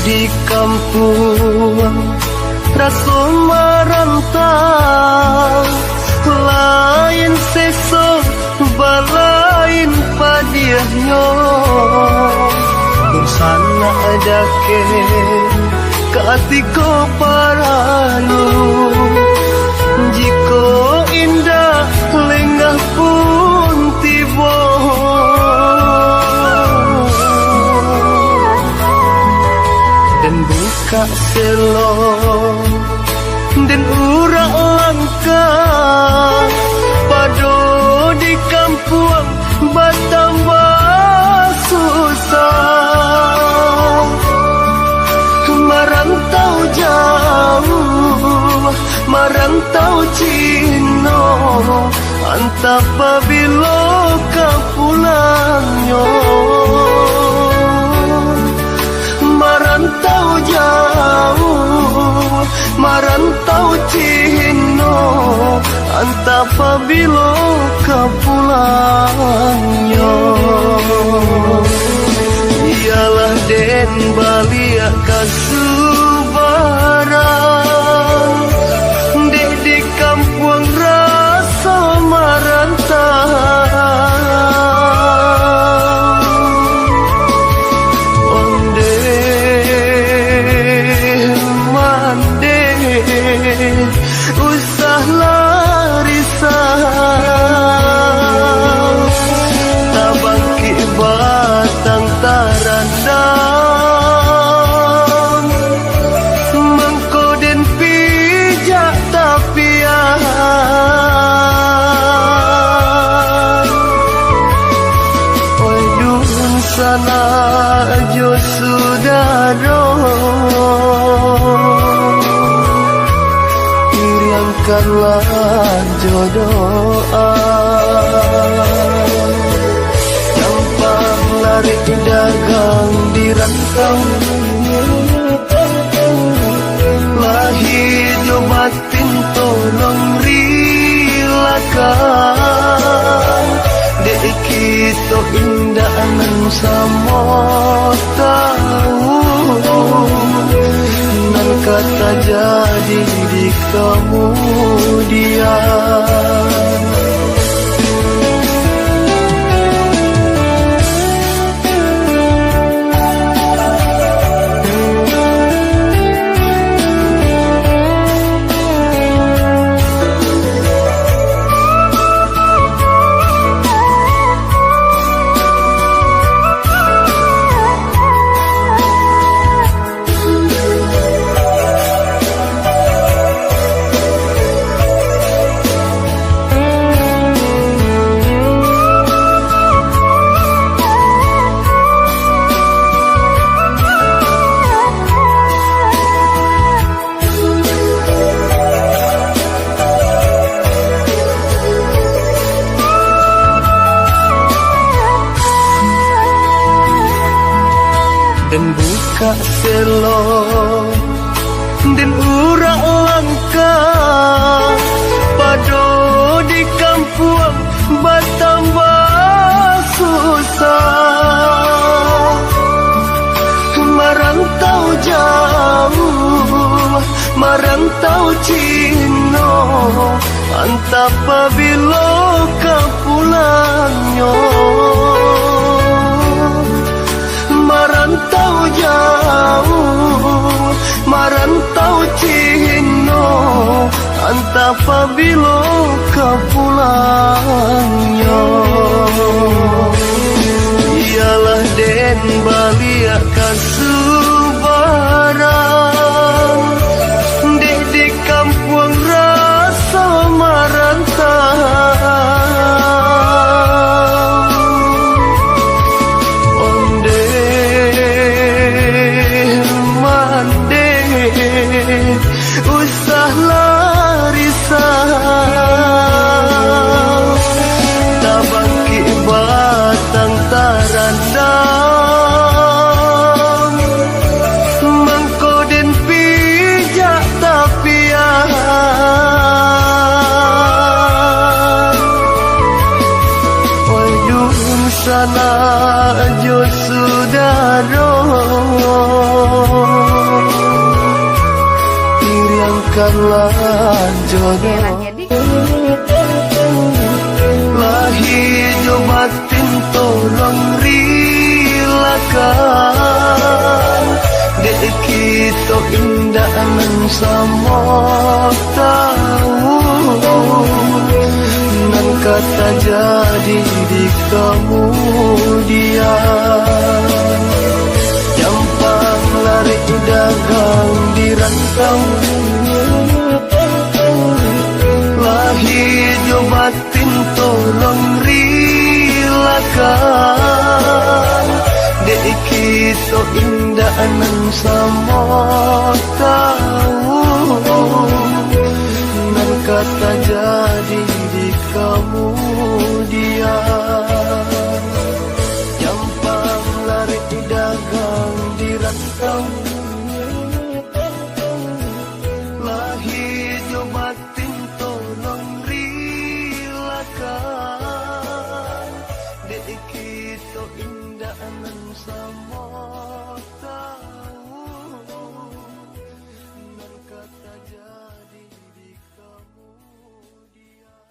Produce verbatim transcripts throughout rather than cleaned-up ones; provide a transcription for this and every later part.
Di kampuang raso marantau, lain seso balain padiahnyo. Dunsanak dakek katiko paralu, jikok indak lengah pun tibo. Den bukak selo, den urak langkah, pado di kampuang batambah susah. Marantau jauah, marantau Cino, antah pabilo ka pulangnyo. Marantau jauah, marantau Cino, antah pabilo ka pulangnyo. Bialah den baliak ka subarang, dek di kampuang raso marantau. Ondeh mandeh, usahlah risau, tabangkik batang tarandam, mangko den pijak tapian. Oi dunsanak jo sudaro, iriangkanlah jo doa. Tampang larik dagang di rantau, lahia jo batin tolong rilakan. Dek kito indak nan samo tau, nan ka tajadi di kamudian. Den bukak selo, den urak langkah, pado di kampuang batambah susah. Marantau jauah, marantau Cino, antah pabilo ka pulangnyo. Marantau jauah, marantau Cino, antah pabilo ka pulangnyo. Bialah den baliak ka subarang, dek di kampuang raso marantau. Ondeh mandeh, usahlah risau, tabangkik batang tarandam, mangko den pijak tapian. Oi dunsanak jo sudaro, Kan lanjo. Oke, nah, jadi lahia jo batin tolong rilakan, dek kito indak nan samo tahu, nan ka tajadi di kamudian. Jampang larik dagang di rantau, lahia jo batin tolong rilakan, dek kito indak nan samo tahu, nan ka tajadi di kamudian. Jampang larik dagang di rantau, lahia jo batin tolong rilakan, dek kito indak nan samo tahu, nan ka tajadi di kamudian.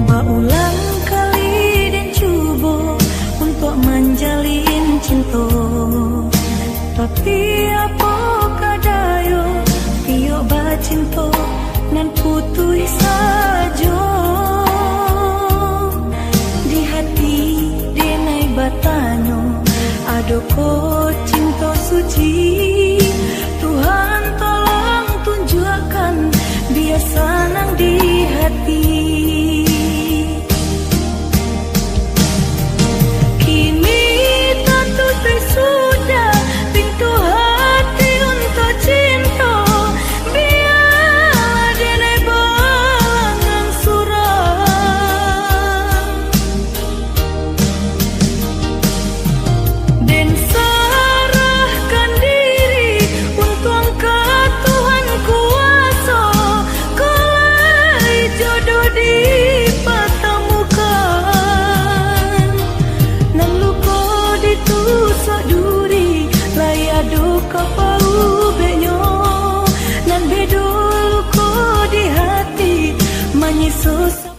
Baulang kali den cubo untuak manjalin cinto, tapi apo ka dayo, tiok bacinto nan putuih sajo. Di hati denai batanyo, adokoh cinto suci? Tuhan tolong tunjuakkan, bia sanang di hati. Kini tatutuih sudah pintu hati untuak cinto, bialah denai balangan surang. Den sarahkan diri untuak ka Tuhan kuaso, kok lai jodoh dipatamukan. Nan luko ditusuak duri, lai ado ka paubeknyo. Nan bedo luko di hati, manyiso sa-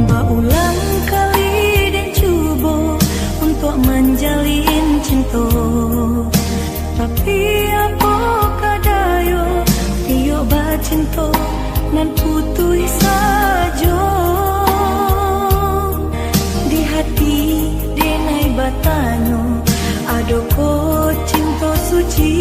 Baulang kali den cubo untuak manjalin cinto, tapi apo ka dayo, tiok bacinto nan putuih sajo. Di hati denai batanyo, adokoh cinto suci?